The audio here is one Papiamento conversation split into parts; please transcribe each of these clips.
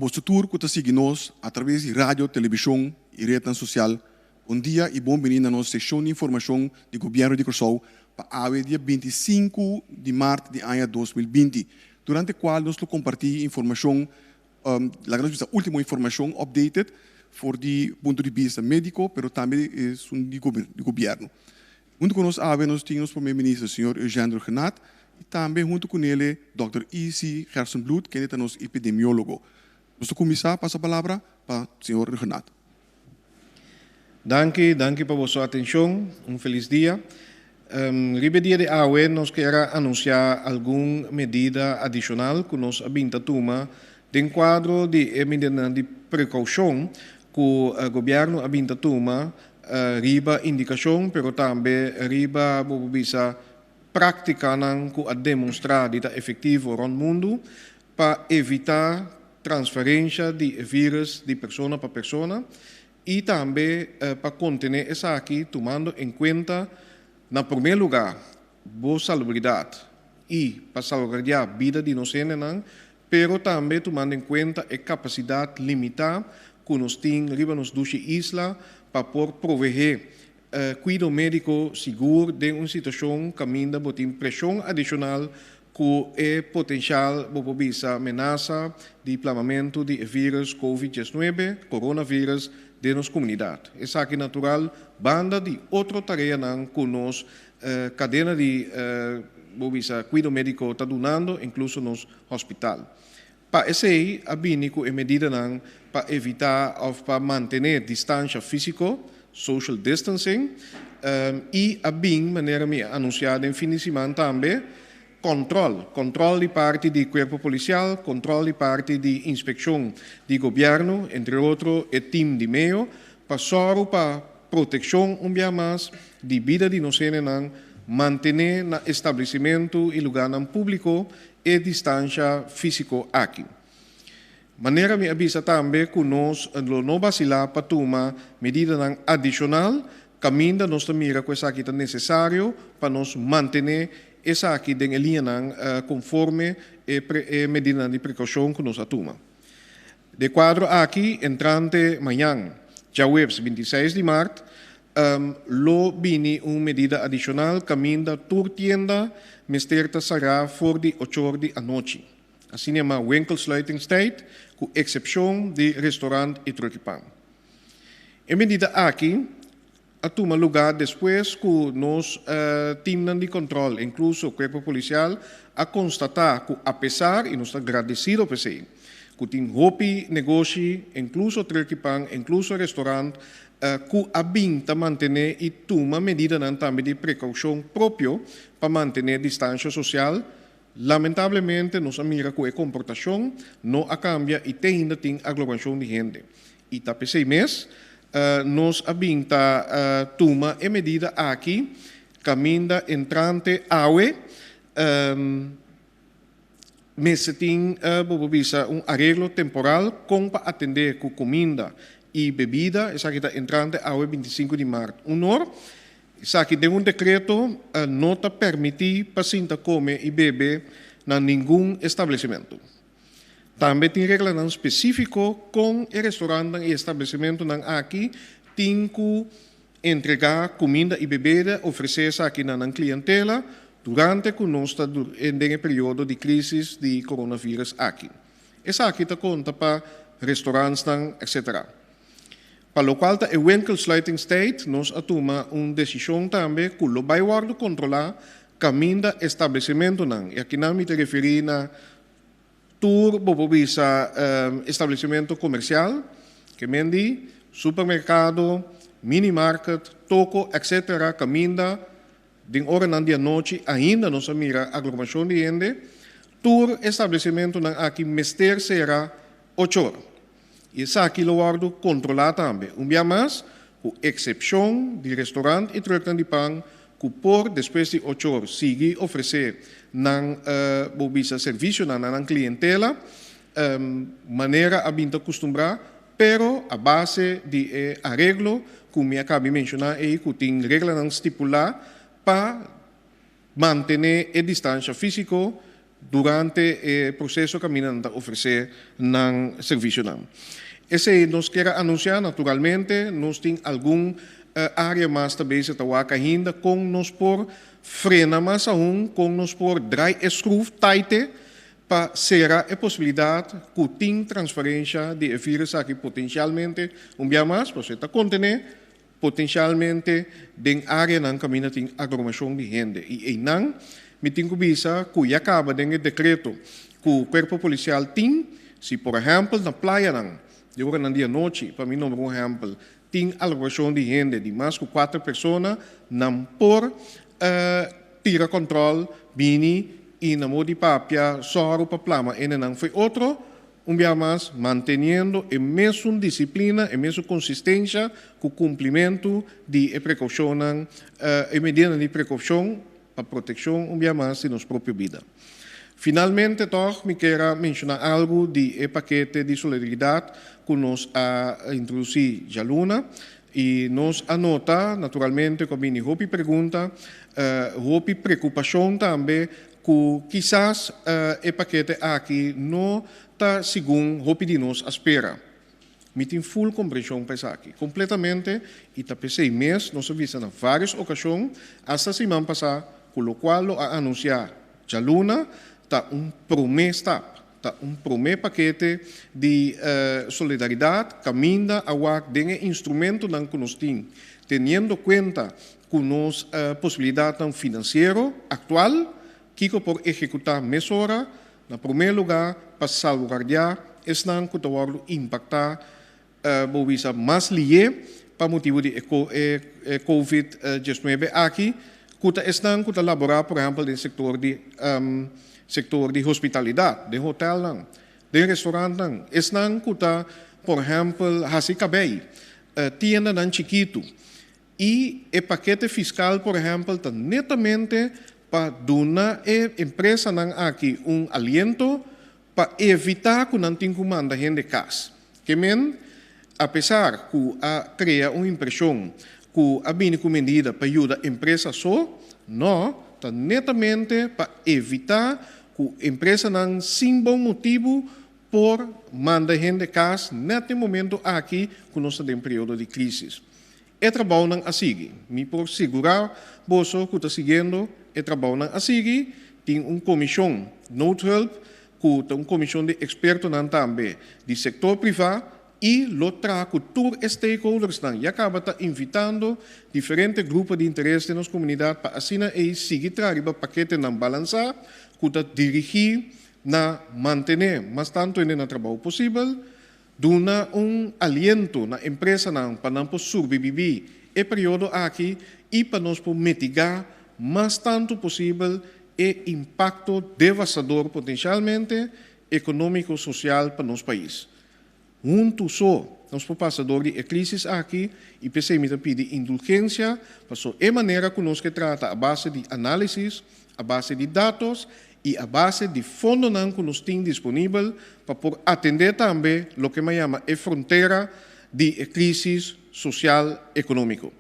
boso tur ku ta sigui nos a traves di radio, televishon i retnan sosial, bon dia i bon bini na nos sekshon di informashon di Gobièrnu di Kòrsou pa awe dia 25 di mart di aña 2020, durante kual nos lo kompartí informashon, laga nos bisa último informashon updated for di punto di bista médiko pero tambe esun di gobièrnu. Huntu ku nos awe nos tin nos Prome Minister señor Eugène Rhuggenaath i tambe huntu ku nele dòkter E.C. Gerstenbluth kende ta nos epidemiólogo. Nos ta kuminsá pasa palabra pa señor Rhuggenaath. Danki, danki pa boso atenshon. Un felis dia. Riba e dia di awe nos kier a anunsiá algun medida adishonal ku nos a bin ta tuma den kuadro di e medidanan di prekoushon ku gobièrnu a bin ta tuma riba indikashon pero tambe riba bo por bisa práktikanan ku a demonstrá di ta efektivo rònt mundu pa evitá transferensha di e vírùs di persona pa persona i tambe pa kontené esaki tumando en kuenta na promé lugá bo salubridat i pa salbaguardiá bida di nos hendenan pero tambe tumando en kuenta e kapasidat limitá ku nos tin riba nos dushi isla pa por proveé kuido médiko sigur den un situashon kaminda bo tin preshon adishonal ku e potenshal, bo por bisa, menasa di plamamentu di e vírùs Covid 19, coronavirus, den nos komunidat. Esaki natural banda di otro tareanan ku nos kadena di, bo bisa, kuido médiko ta dunando, inkluso nos hospital. Pa esei a bini ku e medidanan pa evitá òf pa mantené distansha físiko, social distancing, i a bin, manera mi a anunsiá den fin di siman tambe, kòntròl, kòntròl di parti di kuerpo polisial, kòntròl di parti di inspekshon di gobièrnu, entre otro e tim di meo, pa sòru pa protekshon un bia mas di bida di nos hendenan, mantené na establesimentu i lugánan públiko e distansha físiko aki. Manera mi a bisa tambe ku nos lo no basilá pa tuma medidanan adishonal kaminda nos ta mira ku esaki ta nesesario pa nos mantené esaki den e liñanan konforme e e medidanan di prekoushon ku nos a tuma. De kuadro aki, entrante mañan, djaweps 26 di mart, lo bini un medida adishonal kaminda tur tienda mester ta sará for di ochor di anochi. Asina yamá winkelsluitingstijd, ku eksepshon di restorant i trukipan. E medida aki a tuma lugá despues ku nos timnan di kòntròl, inkluso kuerpo polisial, a konstatá ku apesar, i nos ta gradesido pa esei, ku tin hopi negoshi, inkluso trukipan, inkluso restorant, ku a bin ta mantené i tuma medidanan tambe di prekoushon propio pa mantené distansha sosial. Lamentablemente nos a mira ku e komportashon no a kambia i te ainda tin aglomerashon di hende. I ta p'esei mes nos a bin ta tuma e medida aki kaminda entrante awe mester tin, bo por bisa, un areglo temporal kon pa atendé ku kuminda i bebida. Esaki ta entrante awe 25 di mart. Un or, esaki den un dekreto no ta permití pa sinta kome i bebe na ningun establesimentu. Tambe tin reglanan spesífiko kon e restorantnan i establesimentunan aki tin ku entregá kuminda i bebeda, ofresé esaki na nan klientela durante ku nos ta den e periodo di krísis di coronavirus aki. Esaki ta konta pa restorantsnan etc. Pa lokual ta e winkelsluitingstijd nos a tuma un desishon tambe ku lo bai wòrdu kontrolá kaminda establesimentunan, i akinan mi ta referí na tur bo por bisa establesimentu komersial, ke men di supermerkado, minimarket, toko etc. Kaminda den oranan di anochi ainda nos a mira aglomerashon di hende, tur establesimentunan aki mester sera ocho or. I esaki lo wòrdu kontrolá tambe, un bia mas, ku eksepshon di restorant i trùknan di pan ku por despues di ocho or sigui ofresé nan bo bisa servisionan na nan klientela manera a bin ta kustumbrá, pero a base di e areglo ku mi a kabi menshoná ei ku tin reglanan stipulá pa mantené e distansha físiko. durante e proseso kaminda nan ta ofresé nan servisionan. Esei nos kier a anunsiá. Naturalmente nos tin algun área mas ta bezig ta wak ainda kon nos por frena mas aun, kon nos por drai e skruf taite pa sera e posibilidat ku tin transferensha di e vírus aki potensialmente un bia mas, pasobra e ta kontené Potensialmente den áreanan kaminda tin agromashon di hende i einan mi tin ku bisa ku ya kaba den e dekreto ku Kuerpo Polisial tin, si por ehèmpel na playanan di oranan di anochi, pa mi nombra un ehèmpel, tin agromashon di hende di mas ku kuater persona, nan por tira kòntròl bini i na modo di papia sòru pa plama hendenan fo'i otro. Un bia mas, manteniendo e mesun disiplina, e mesun konsistensha ku kumplimentu di e prekoushonnan, e medidanan di prekoushon pa protekshon un bia mas di nos propio bida. Finalmente tòg mi kier a menshoná algu di e pakete di solidaridat ku nos a introdusí djaluna i nos a nota naturalmente ku a bini hopi pregunta, hopi prekupashon tambe Ku kisas e pakete aki no ta segun hopi di nos a spera. Mi tin ful komprenshon pa esaki, kompletamente, i ta p'esei mes nos a bisa na vários okashon, asta siman pasá, ku lokual lo a anunsiá djaluna ta un promé stap, ta un promé pakete di solidaridat kaminda a wak den e instrumentonan ku nos tin, teniendo kuenta Ku nos posibilidatnan finansiero aktual, kiko por ehekutá mesora, na promé lugá pa salvaguardiá esnan ku ta wòrdu impaktá bo bisa mas lié pa motibu di e Covid 19 aki, ku ta esnan ku ta laborá por ehèmpel den sektor di sektor di hospitalidat, den hotèlnan, den restorantnan, esnan ku ta por ehèmpel hasi kabei, tiendanan chikitu. I e pakete fiskal por ehèmpel ta netamente pa duna e empresanan aki un aliento pa evitá ku nan tin ku manda hende kas. Ke men, apesar ku a krea un impreshon ku a bini ku medida pa yuda empresa so, nò, ta netamente pa evitá ku empresanan sin bon motibu por manda hende kas nèt den momento aki ku nos ta den periodo di krísis. E trabounan a sigui. Mi por sigurá boso ku ta siguiendo e trabounan a sigui. Tin un komishon noodhulp ku ta un komishon di ekspertonan tambe di sektor privá i lo traha ku tur e stakeholdersnan. Ya kaba ta invitando diferente grupo di interes den nos komunidat pa asina ei sigui traha riba paketenan balansá ku ta dirigí na mantené mas tantu hende na trabou posibel, duna un aliento na empresanan pa nan por surbibibí e periodo aki i pa nos por mitigá mas tantu posibel e impakto devastador potenshalmente ekonómiko sosial pa nos pais. Huntu so nos por pasa dor di e krísis aki i p'esei mi ta pidi indulgensia paso e manera ku nos ke trata a base di análisis, a base di datos i a base di fondonan ku nos tin disponibel pa por atendé tambe loke mi a yama e frontera di e krísis sosial ekonómiko.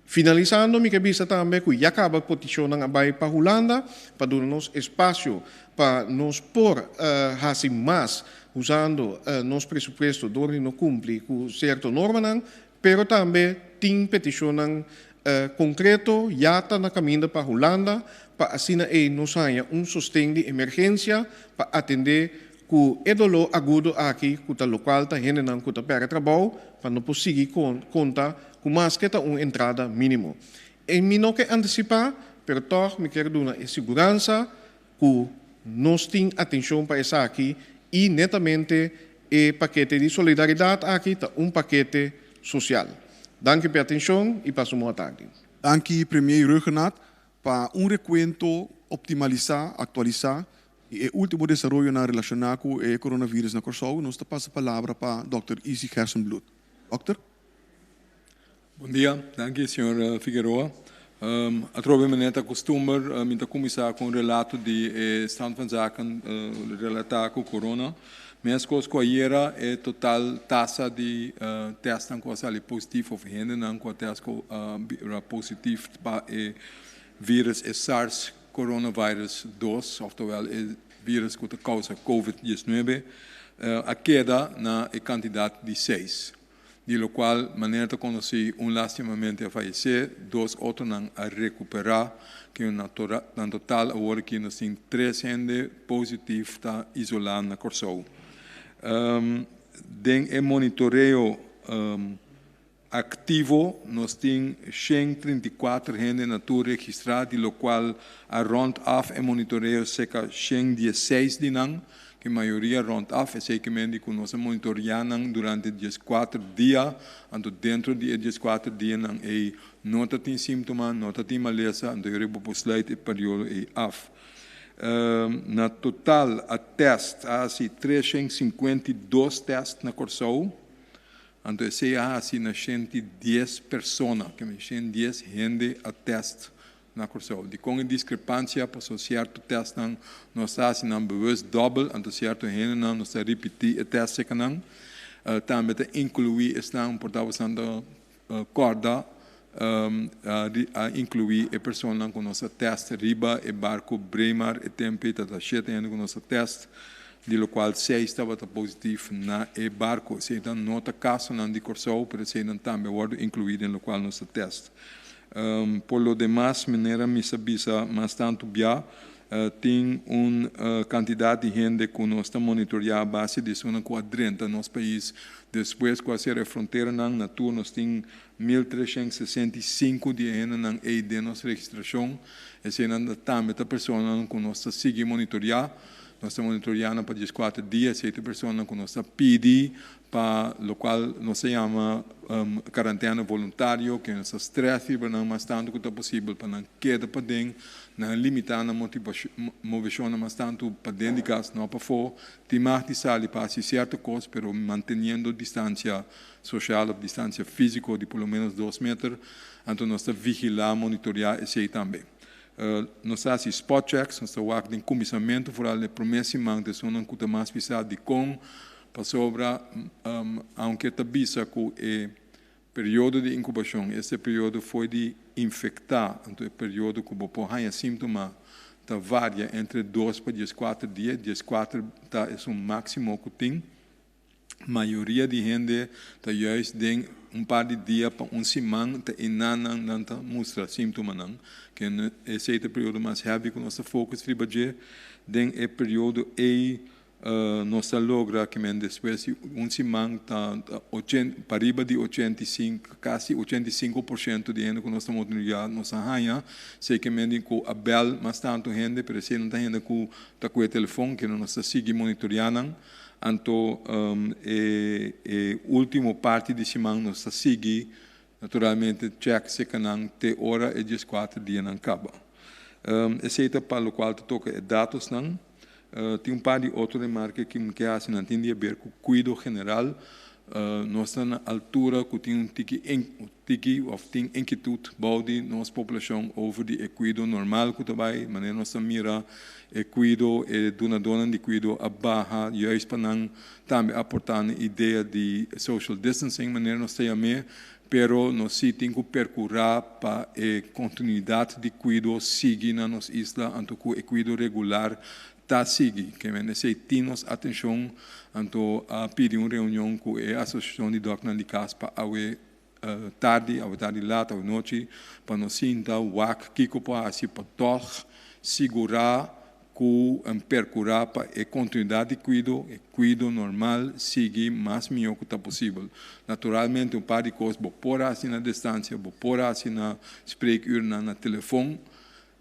Finalisando mi ke bisa tambe ku ya kaba petishonnan a bai pa Hulanda pa duna nos espasio pa nos por hasi mas usando nos presupuesto dor di no kumpli ku sierto normanan, pero tambe tin petishonnan konkreto ya ta na kaminda pa Hulanda pa asina ei nos haña un sosten di emergensia pa atendé Ku e doló agudo aki ku ta lokual ta hendenan ku ta pèrdè trabou pa no por sigui konta ku maske ta un entrada mínimo. E mi no ke antisipá, pero tòg mi kier duna e siguransa ku nos tin atenshon pa esaki i netamente e pakete di solidaridat aki ta un pakete sosial. Danki pa e atenshon i pasa un bon atardi. Danki Premier Rhuggenaath pa un rekuento optimalisá, aktualisá I e último desaroyonan relashoná ku e coronavirus na Kòrsou, nos ta pasa palabra pa dòkter Izzy Gerstenbluth. Dòkter. Bon dia, danki señor Figueroa. Atrobe manera ta kustumber mi ta kuminsá ku un relato di e stand van zaken relatá ku corona. Meskos ku ayera e total tasa di tèstnan ku a sali positief òf hendenan ku a tèst ku a bira positief pa e virus e SARS. coronavirus 2, oftewel e virus ku ta kousa Covid-19, a keda na e kantidat di seis, di lokual manera ta konosí un lastimamente a fayesé, dos otronan a rekuperá, ku na total awor aki nos tin tres hende positif ta isolá na Kòrsou. Den e monitoreo aktivo nos tin 134 hende na tur registrá, di lokual a rond af e monitoreo serka 116 di nan, ku mayoria rond af, esei ke men di ku nos a monitoreá nan durante 14 dia, anto dentro di e 14 dianan ei no ta tin síntoma, no ta tin malesa, anto e bo por sluit e periodo ei af. Na total a test a hasi 352 test na Kòrsou, anto esei a hasi na 110 persona, ke men 110 hende a test na Kòrsou. Dikon e diskrepansia? Pasobra sierto testnan nos ta hasi nan bewust dòbel, anto sierto hendenan nos ta ripití e test serka nan. Tambe ta inkluí esnan por ta bastante kòrda a inkluí e personanan ku nos a test riba e barku Braemar e tempu ei tabata shete hende ku nos a test, di lokual seis tabata positif na e barku. Eseinan no ta kasonan di Kòrsou, pero eseinan tambe a wòrdu inkluí den lokual nos a test. Por lo demas, manera mi sa bisa mas tantu bia, tin un kantidat di hende ku nos ta monitoreá a base di esunnan ku a drenta nos pais despues ku a sera e fronteranan. Na tur nos tin 1365 di e hendenan ei den nos registrashon. Eseinan tambe ta personanan ku nos ta sigui monitoreá. Nos ta monitoreá nan pa 14 dia. Esei ta personanan ku nos ta pidi pa lokual nos ta yama karantena voluntario, ke nos ta strès riba nan mas tantu ku ta posibel pa nan keda paden, nan limitá nan moveshonnan mas tantu paden di kas, no pafó. Tin mag di sali pa hasi sierto kos, pero manteniendo distansia sosial òf distansia físiko di por lo ménos 2 meter. Anto nos ta vigilá, monitoreá esei tambe. Nos ta hasi spot checks, nos ta wak den kuminsamentu, foral den e promé siman, ta esunnan ku ta mas pisá dikon. Pasobra, aunke ta bisa ku e periodo di inkubashon, este periodo foi di infektá, anto e periodo ku bo por haña síntoma ta varia entre 2 pa 14 dia, 14 ta esun máksimo ku tin. Mayoria di hende ta juist den un par di dia pa un siman ta einan nan nan ta mustra síntomanan. Ke esei ta e periodo mas heavy ku nos ta focus riba dje. Den e periodo ei nos ta logra ke men despues di un siman ta pariba di 85, kasi 85% di hende ku nos ta monitoreá nos a haña. Esei ke men di ku a bèl mas tantu hende, pero esei no ta hende ku ta ku e telefòn, kende nos ta sigui monitoreá nan. Anto e último parti di siman nos ta sigui naturalmente chèk seka nan te ora e 14 dianan kaba. Esei ta pa lokual ta toka e datosnan. Tin un par di otro remarke ku mi ke hasi, nan tin di haber ku kuido general. Nos ta na altura ku tin un tiki tiki òf tin inkitut bou di nos populashon over di e kuido normal ku ta bai. Manera nos ta mira e kuido, e dunadónan di kuido a baha juist pa nan tambe aportá na idea di social distancing manera nos ta yam'é, pero nos sí tin ku perkurá pa e kontinuidat di kuido sigui na nos isla, anto ku e kuido regular ta sigui. Ke men esei tin nos atenshon, anto a pidi un reunion ku e asosiashon di dòkternan di kas pa awe tardi, awe tardi lat, awe nochi, pa nos sinta wak kiko por hasi pa tòg sigurá ku perkurá pa e kontinuidat di kuido, e kuido normal, sigui mas mihó ku ta posibel. Naturalmente un par di kos bo por hasi na distansia, bo por hasi na spreekuurnan na telefon,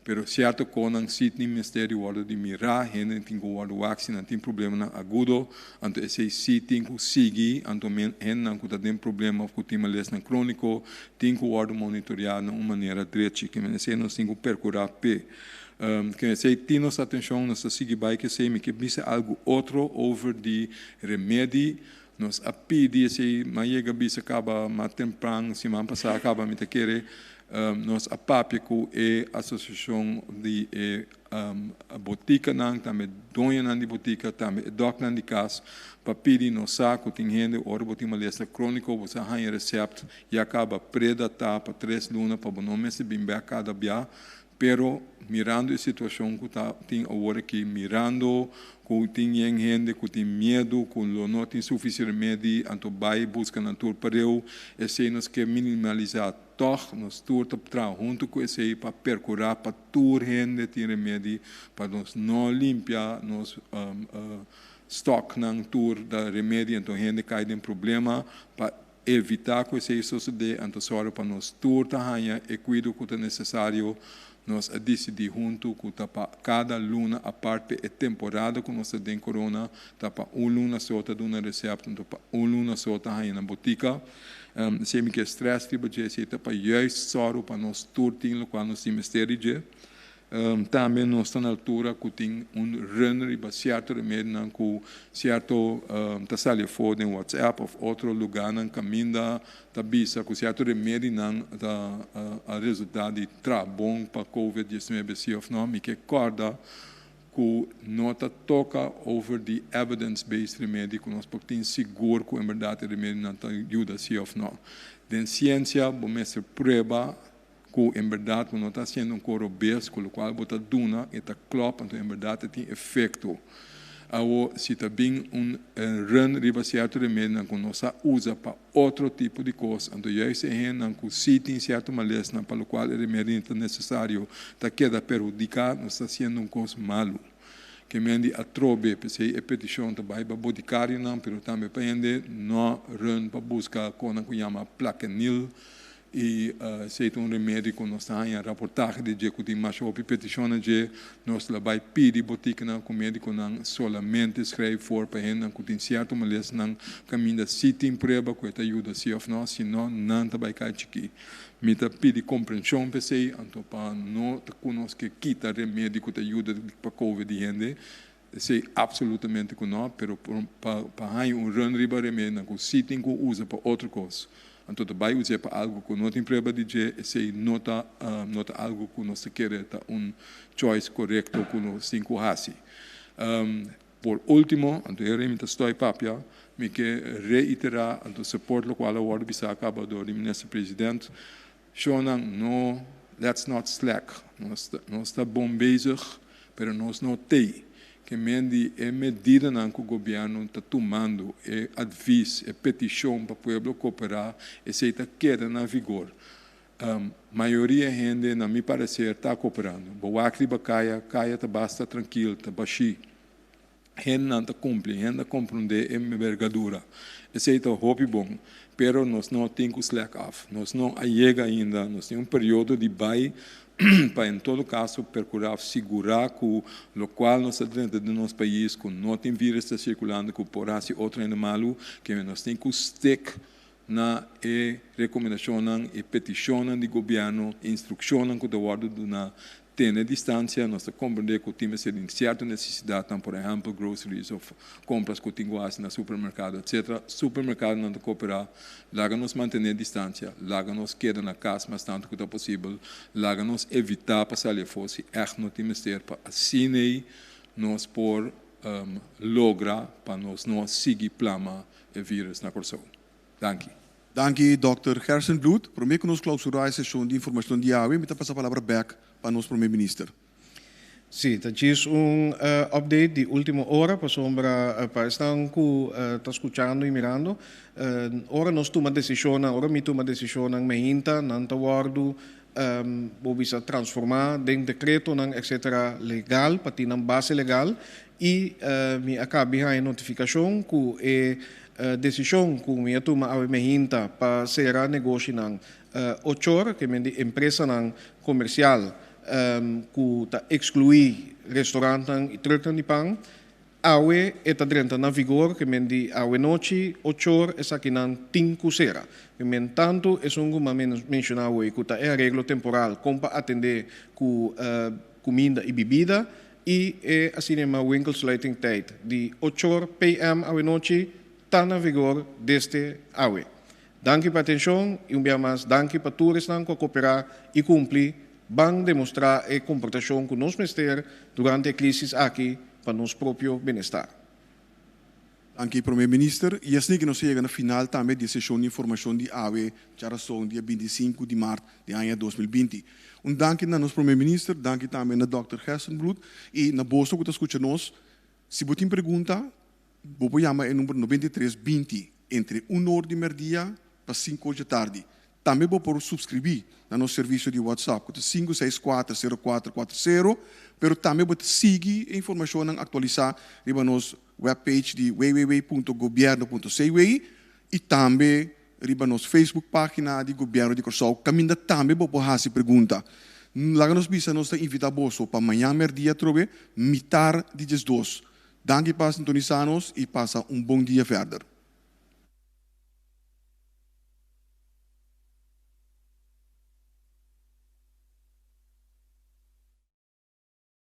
pero sierto konan sí tin mester di wòrdu di mirá, hende tin ku wòrdu wak si nan tin problemanan agudo, anto esei sí tin ku sigui, anto hendenan ku ta den problema òf ku tin malesnan króniko tin ku wòrdu monitoreá na un manera drechi. Kimen esei nos tin ku perkurá p'e. Kimen esei tin nos atenshon, nos ta sigui bai ku esei. Mi ke bisa algu otro over di remedi. Nos a pidi esei, mi a yega bisa kaba mas tempran siman pasá kaba mi ta kere nos a papia ku e asosiashon di e botikanan, tambe doñonan di botika, tambe e dòkternan di kas pa pidi nos sa ku tin hende ora bo tin malesa króniko bo sa haña resèpt ya kaba predatá pa 3 luna pa bo no mester bin bèk kada bia. Pero mirando e situashon ku ta tin awor aki, mirando ku tin yen hende ku tin miedu ku lo no tin sufisiente remedi anto bai buska nan tur pareu, esei nos ke minimalisá. Tòg nos tur ta traha huntu ku esei pa perkurá pa tur hende tin remedi pa nos no limpia nos stòknan tur da remedi anto hende kai den problema pa evitá ku esei sosodé anto sòru pa nos tur ta haña e kuido ku ta nesesario. Nos a disidí huntu ku ta pa kada luna aparte e temporada ku nos ta den korona ta pa un luna so ta duna resèpt anto pa un luna so ta haña na botika. Esei mi ke strès riba dje esei ta pa juist sòru pa nos tur tin lokual nos tin mester di dje. Tambe nos ta na altura ku tin un run riba sierto remedinan ku sierto ta sali afó den WhatsApp òf otro lugánan kaminda ta bisa ku sierto remedinan ta a resultá di traha bon pa covid 19 si òf no. Mi ke kòrda ku no ta toka over di evidence based remedi ku nos por tin sigur ku en bèrdat e remedinan ta yuda si òf no. Den siensia bo mester prueba ku en bèrdat bo no ta hasiendo un kos robes, ku lokual bo ta duna e ta klòp, anto en bèrdat e tin efekto. Awor, si ta bin un run riba sierto remedinan ku nos a usa pa otro tipo di kos, anto juist e hendenan ku si tin sierto malesnan pa lokual e remedinan ta nesesario ta keda perhudiká, nos ta hasiendo un kos malu. Ke men di atrobe, p'esei e petishon ta bai pa botikarionan, pero tambe pa hende no run pa buska konan ku yama plaquenil, I esei ta un remedi ku nos ta haña raportahe di dje ku tin masha hopi petishon na dje. Nos la bai pidi botikanan ku medikonan solamente skrijf for pa hendenan ku tin sierto molesnan kaminda si tin prueba ku e ta yuda si òf no, si no nan ta bai kai chikí. Mi ta pidi komprenshon p'esei anto pa no ta ku nos ke kita remedi ku ta yuda pa covid di hende. Esei absolutamente ku no, pero pa pa haña un run riba remedinan ku si tin ku usa pa otro kos, anto ta bai us'é pa algu ku no tin prueba di dje, esei no ta no ta algu ku nos ta kere ta un choice korekto ku nos tin ku hasi. Por ultimo, anto heri mi ta stoi papia, mi ke reiterá anto support lokual a wòrdu bisá kaba dor di Minister President, Shownan no let's not slack nos nos ta bon bezig pero nos no tey ke men di e medidanan ku gobierno ta tumando e advis e petishon pa pueblo koperá esey ta keda na vigor mayoria hende na mi pareser ta koperando bo wak riba kaya kaya ta basta trankil ta bashí. Hendenan ta kumpli, hende ta komprondé e enbergadura. Esei ta hopi bon, pero nos no tin ku slèk af. Nos no a yega ainda, nos tin un periodo di bai pa en todo kaso perkurá òf sigurá ku lokual nos ta drenta den nos pais ku no tin vírus ta sirkulando ku por hasi otro hende malu, kende nos tin ku stik na e rekomendashonnan, e petishonnan di gobièrnu, e instrukshonnan ku ta wòrdu duná. Tene distansia, nos ta komprendé ku tin mester den sierto nesesidatnan, por ehèmpel groceries òf kompras ku tin ku hasi na supermerkado etsetera. Supermerkadonan ta kooperá, laga nos mantené distansia, laga nos keda na kas mas tantu ku ta posibel, laga nos evitá pa sali afó si ègt no tin mester pa asin'ei nos por logra pa nos no sigui plama e vírus na Kòrsou. Danki. Danki Dòkter Gerstenbluth. Promé ku nos klausurá e seshon di informashon di awe, mi ta pasa palabra bèk pa nos Promé Minister. Sí, ta djis un update di último ora pasobra pa esnan ku ta skuchando i mirando, ora nos tuma desishonnan, ora mi tuma desishonnan meinta, nan ta wòrdu bo bisa transformá den dekretonan etcetera legal pa tin nan base legal i mi a kabi haña notifikashon ku e desishon ku mi a tuma awe mehinta pa sera negoshinan ochor, ke men di empresanan komersial ku ta ekskluí restorantnan i trùknan di pan. Awe e ta drenta na vigor, ke men di awe nochi ochor esakinan tin ku sera. Ke men tantu esun ku m'a menshoná awor ku ta e areglo temporal kon pa atendé ku kuminda i bibida i e asina yamá winkelsluitingtijd di ochor PM awe nochi ta na vigor desde awe. Danki pa atenshon i un bia mas danki pa tur esnan ku a koperá i kumpli. Ban demostrá e komportashon ku nos mester durante e krisis aki pa nos propio benestar. Danki Prome Minister. Y asina cu nos a yega na final tambe di e sesion di informacion di awe djarason dia 25 di maart di aña 2020. Un danki na nos Prome Minister, danki tambe na Dòkter Gerstenbluth y na boso cu ta scucha nos. Si bo tin pregunta, bo por yama e number 93 20 entre 1 or di merdia pa 5 or di tardi. Tambe bo por suscribi na nos servicio di WhatsApp, cu ta 564 0440, pero tambe bo por sigui informacion actualisa riba nos webpage di www.gobierno.cw y tambe riba nos Facebook pagina di Gobierno di Corsou, caminda tambe bo por haci pregunta. Laga nos bisa, nos ta invita boso pa mañan merdia trobe, mitar di 12. Danki pa sintonisa nos y pasa un bon dia verder.